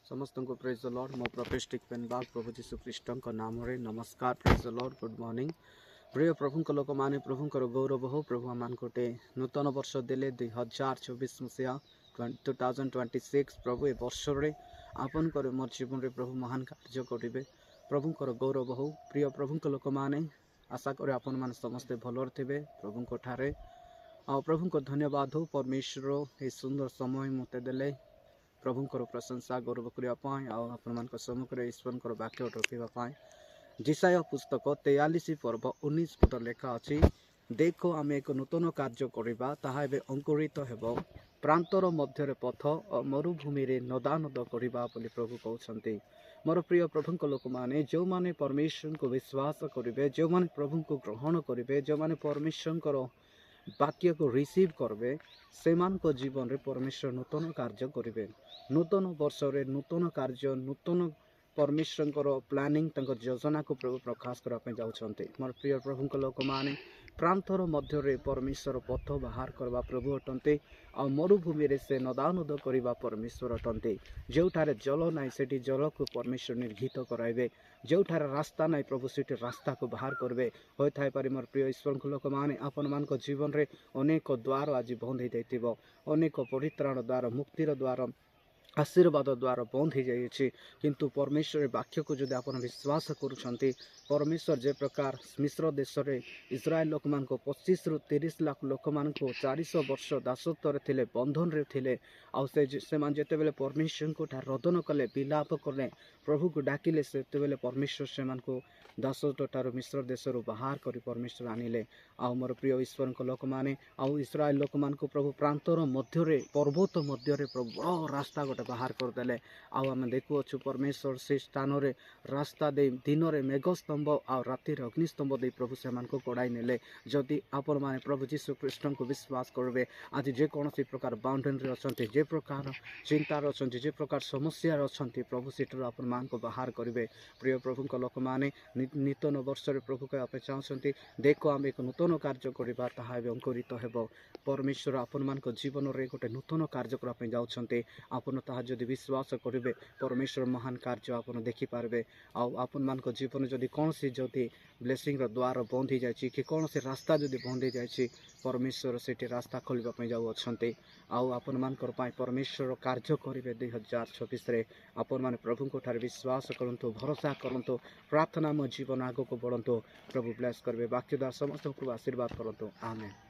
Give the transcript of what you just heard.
ସମସ୍ତଙ୍କୁ ପ୍ରେଜ୍ ଦ ଲର୍ଡ଼। ମୋ ପ୍ରଫେଟ୍ ପେନବାଗ, ପ୍ରଭୁ ଯୀଶୁ ଖ୍ରୀଷ୍ଟଙ୍କ ନାମରେ ନମସ୍କାର। Praise the Lord, good morning. ପ୍ରିୟ ପ୍ରଭୁଙ୍କ ଲୋକମାନେ, ପ୍ରଭୁଙ୍କର ଗୌରବ ହଉ। ପ୍ରଭୁ ଆମମାନଙ୍କୁ ଗୋଟେ ନୂତନ ବର୍ଷ ଦେଲେ, 2024 ମସିହା, 2026। ପ୍ରଭୁ ଏ ବର୍ଷରେ ଆପଣଙ୍କର ମୋର ଜୀବନରେ ପ୍ରଭୁ ମହାନ କାର୍ଯ୍ୟ କରିବେ। ପ୍ରଭୁଙ୍କର ଗୌରବ ହଉ। ପ୍ରିୟ ପ୍ରଭୁଙ୍କ ଲୋକମାନେ, ଆଶା କରେ ଆପଣମାନେ ସମସ୍ତେ ଭଲରେ ଥିବେ ପ୍ରଭୁଙ୍କ ଠାରେ। ଆଉ ପ୍ରଭୁଙ୍କ ଧନ୍ୟବାଦ ହଉ, ପରମେଶ୍ୱର ଏ ସୁନ୍ଦର ସମୟ ମୋତେ ଦେଲେ ପ୍ରଭୁଙ୍କର ପ୍ରଶଂସା ଗୌରବ କରିବା ପାଇଁ ଆଉ ଆପଣମାନଙ୍କ ସମ୍ମୁଖରେ ଈଶ୍ୱରଙ୍କର ବାକ୍ୟ ରଖିବା ପାଇଁ। ଯିଶାଇୟ ପୁସ୍ତକ 43 ପର୍ବ 19 ପଦ ଲେଖା ଅଛି, "ଦେଖ, ଆମେ ଏକ ନୂତନ କାର୍ଯ୍ୟ କରିବା, ତାହା ଏବେ ଅଙ୍କୁରିତ ହେବ। ପ୍ରାନ୍ତର ମଧ୍ୟରେ ପଥ ଓ ମରୁଭୂମିରେ ନଦାନଦ କରିବା" ବୋଲି ପ୍ରଭୁ କହୁଛନ୍ତି। ମୋର ପ୍ରିୟ ପ୍ରଭୁଙ୍କ ଲୋକମାନେ, ଯେଉଁମାନେ ପରମେଶ୍ୱରଙ୍କୁ ବିଶ୍ୱାସ କରିବେ, ଯେଉଁମାନେ ପ୍ରଭୁଙ୍କୁ ଗ୍ରହଣ କରିବେ, ଯେଉଁମାନେ ପରମେଶ୍ୱରଙ୍କର ବାକ୍ୟକୁ ରିସିଭ୍ କରିବେ, ସେମାନଙ୍କ ଜୀବନରେ ପରମେଶ୍ୱର ନୂତନ କାର୍ଯ୍ୟ କରିବେ। ନୂତନ ବର୍ଷରେ ନୂତନ କାର୍ଯ୍ୟ, ନୂତନ ପରମେଶ୍ୱରଙ୍କର ପ୍ଲାନିଂ, ତାଙ୍କ ଯୋଜନାକୁ ପ୍ରଭୁ ପ୍ରକାଶ କରିବା ପାଇଁ ଯାଉଛନ୍ତି। ମୋର ପ୍ରିୟ ପ୍ରଭୁଙ୍କ ଲୋକମାନେ, ପ୍ରାନ୍ତର ମଧ୍ୟରେ ପରମେଶ୍ୱର ପଥ ବାହାର କରିବା ପ୍ରଭୁ ଅଟନ୍ତି ଆଉ ମରୁଭୂମିରେ ସେ ନଦାନଦ କରିବା ପରମେଶ୍ୱର ଅଟନ୍ତି। ଯେଉଁଠାରେ ଜଳ ନାହିଁ, ସେଠି ଜଳକୁ ପରମେଶ୍ୱର ନିର୍ଗତ କରାଇବେ। ଯେଉଁଠାରେ ରାସ୍ତା ନାହିଁ, ପ୍ରଭୁ ସେଠି ରାସ୍ତାକୁ ବାହାର କରିବେ। ହୋଇଥାଇପାରେ ମୋର ପ୍ରିୟ ଈଶ୍ୱରଙ୍କ ଲୋକମାନେ, ଆପଣମାନଙ୍କ ଜୀବନରେ ଅନେକ ଦ୍ୱାର ଆଜି ବନ୍ଦ ହେଇଯାଇଥିବ। ଅନେକ ପରିତ୍ରାଣ ଦ୍ୱାର, ମୁକ୍ତିର ଦ୍ୱାର, ଆଶୀର୍ବାଦ ଦ୍ୱାର ବନ୍ଦ ହେଇଯାଇଅଛି। କିନ୍ତୁ ପରମେଶ୍ୱର ବାକ୍ୟକୁ ଯଦି ଆପଣ ବିଶ୍ୱାସ କରୁଛନ୍ତି, ପରମେଶ୍ୱର ଯେ ପ୍ରକାର ମିଶ୍ର ଦେଶରେ ଇସ୍ରାଏଲ ଲୋକମାନଙ୍କୁ, 25ରୁ 30 ଲାଖ ଲୋକମାନଙ୍କୁ 400 ବର୍ଷ ଦାସତ୍ୱରେ ଥିଲେ, ବନ୍ଧନରେ ଥିଲେ, ଆଉ ସେମାନେ ଯେତେବେଳେ ପରମେଶ୍ୱରଙ୍କୁ ଠାରେ ରୋଦନ କଲେ, ବିଲାପ କଲେ, ପ୍ରଭୁକୁ ଡାକିଲେ, ସେତେବେଳେ ପରମେଶ୍ୱର ସେମାନଙ୍କୁ ଦାସତ୍ୱ ଠାରୁ, ମିଶ୍ର ଦେଶରୁ ବାହାର କରି ପରମେଶ୍ୱର ଆଣିଲେ। ଆଉ ମୋର ପ୍ରିୟ ଈଶ୍ୱରଙ୍କ ଲୋକମାନେ, ଆଉ ଇସ୍ରାଏଲ ଲୋକମାନଙ୍କୁ ପ୍ରଭୁ ପ୍ରାନ୍ତର ମଧ୍ୟରେ, ପର୍ବତ ମଧ୍ୟରେ ପ୍ରଭୁ ବଡ଼ ରାସ୍ତା ଗୋଟେ ବାହାର କରିଦେଲେ। ଆଉ ଆମେ ଦେଖୁଅଛୁ, ପରମେଶ୍ୱର ସେ ସ୍ଥାନରେ ରାସ୍ତା ଦେଇ ଦିନରେ ମେଘସ୍ତମ୍ଭ ଆଉ ରାତିରେ ଅଗ୍ନିସ୍ତମ୍ଭ ଦେଇ ପ୍ରଭୁ ସେମାନଙ୍କୁ କଢ଼ାଇ ନେଲେ। ଯଦି ଆପଣମାନେ ପ୍ରଭୁ ଯୀଶୁ ଖ୍ରୀଷ୍ଟଙ୍କୁ ବିଶ୍ୱାସ କରିବେ, ଆଜି ଯେକୌଣସି ପ୍ରକାର ବାଉଣ୍ଡେରୀରେ ଅଛନ୍ତି, ଯେ ପ୍ରକାର ଚିନ୍ତାରେ ଅଛନ୍ତି, ଯେ ପ୍ରକାର ସମସ୍ୟାରେ ଅଛନ୍ତି, ପ୍ରଭୁ ସେଠାରୁ ଆପଣମାନଙ୍କୁ ବାହାର କରିବେ। ପ୍ରିୟ ପ୍ରଭୁଙ୍କ ଲୋକମାନେ, ନୂତନ ବର୍ଷରେ ପ୍ରଭୁ କହିବା ପାଇଁ ଚାହୁଁଛନ୍ତି, "ଦେଖ, ଆମେ ଏକ ନୂତନ କାର୍ଯ୍ୟ କରିବା, ତାହା ଏବେ ଅଙ୍କୁରିତ ହେବ।" ପରମେଶ୍ୱର ଆପଣମାନଙ୍କ ଜୀବନରେ ଗୋଟେ ନୂତନ କାର୍ଯ୍ୟ କରିବା ପାଇଁ ଯାଉଛନ୍ତି। ଆପଣ ତାହା ଯଦି ବିଶ୍ୱାସ କରିବେ, ପରମେଶ୍ୱର ମହାନ କାର୍ଯ୍ୟ ଆପଣ ଦେଖିପାରିବେ। ଆଉ ଆପଣମାନଙ୍କ ଜୀବନ ଯଦି କୌଣସି ଯଦି ବ୍ଲେସିଂର ଦ୍ୱାର ବନ୍ଦ ହେଇଯାଇଛି କି କୌଣସି ରାସ୍ତା ଯଦି ବନ୍ଦ ହେଇଯାଇଛି, ପରମେଶ୍ୱର ସେଠି ରାସ୍ତା ଖୋଲିବା ପାଇଁ ଯାଉଅଛନ୍ତି। ଆଉ ଆପଣମାନଙ୍କର ପାଇଁ ପରମେଶ୍ୱର କାର୍ଯ୍ୟ କରିବେ 2026ରେ। ଆପଣମାନେ ପ୍ରଭୁଙ୍କ ଠାରେ ବିଶ୍ୱାସ କରନ୍ତୁ, ଭରସା କରନ୍ତୁ, ପ୍ରାର୍ଥନାମୟ ଜୀବନ ଆଗକୁ ବଢ଼ନ୍ତୁ। ପ୍ରଭୁ ବ୍ଲେସ୍ କରିବେ। ବାକ୍ୟ ଦ୍ୱାରା ସମସ୍ତଙ୍କୁ ପ୍ରଭୁ ଆଶୀର୍ବାଦ କରନ୍ତୁ। ଆମେନ୍।